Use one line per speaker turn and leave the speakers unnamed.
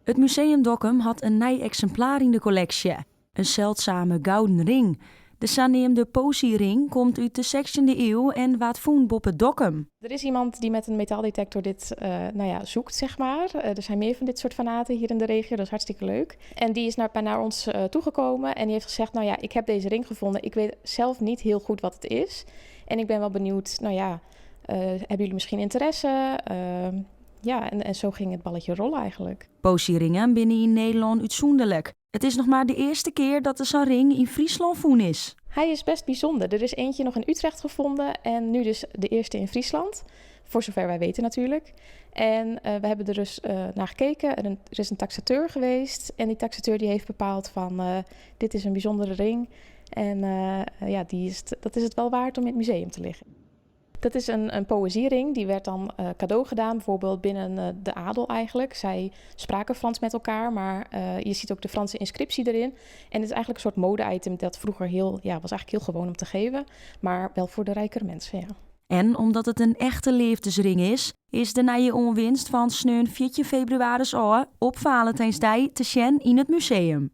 It Museum Dokkum hat in nij eksimplaar yn de kolleksje, in seldsame gouden ring. De saneamde poëzyring komt út de sechstjinde iuw en waard fûn boppe Dokkum.
Er is iemand die met een metaaldetector dit nou ja, zoekt, zeg maar. Er zijn meer van dit soort fanaten hier in de regio, dat is hartstikke leuk. En die is naar ons toegekomen en die heeft gezegd: "Nou ja, ik heb deze ring gevonden. Ik weet zelf niet heel goed wat het is. En ik ben wel benieuwd, nou ja, hebben jullie misschien interesse?" Ja, en zo ging het balletje rollen eigenlijk.
Poëzyringen binne yn Nederlân útsûnderlik. It is noch mar de earste kear dat der sa'n ring yn Fryslân fûn is.
Hij is best bijzonder. Er is eentje nog in Utrecht gevonden en nu dus de eerste in Friesland. Voor zover wij weten natuurlijk. En we hebben er dus naar gekeken. Er is een taxateur geweest en die taxateur die heeft bepaald van: dit is een bijzondere ring. En ja, dat is het wel waard om in het museum te liggen. Dat is een poëziering, die werd dan cadeau gedaan, bijvoorbeeld binnen de adel eigenlijk. Zij spraken Frans met elkaar, maar je ziet ook de Franse inscriptie erin. En het is eigenlijk een soort mode-item dat vroeger heel, ja, was eigenlijk heel gewoon om te geven, maar wel voor de rijkere mensen, ja.
En omdat it in echte leafdesring is, is de nije oanwinst fan sneon 14 febrewaris ôf op Valentijnsdei te sjen yn it museum.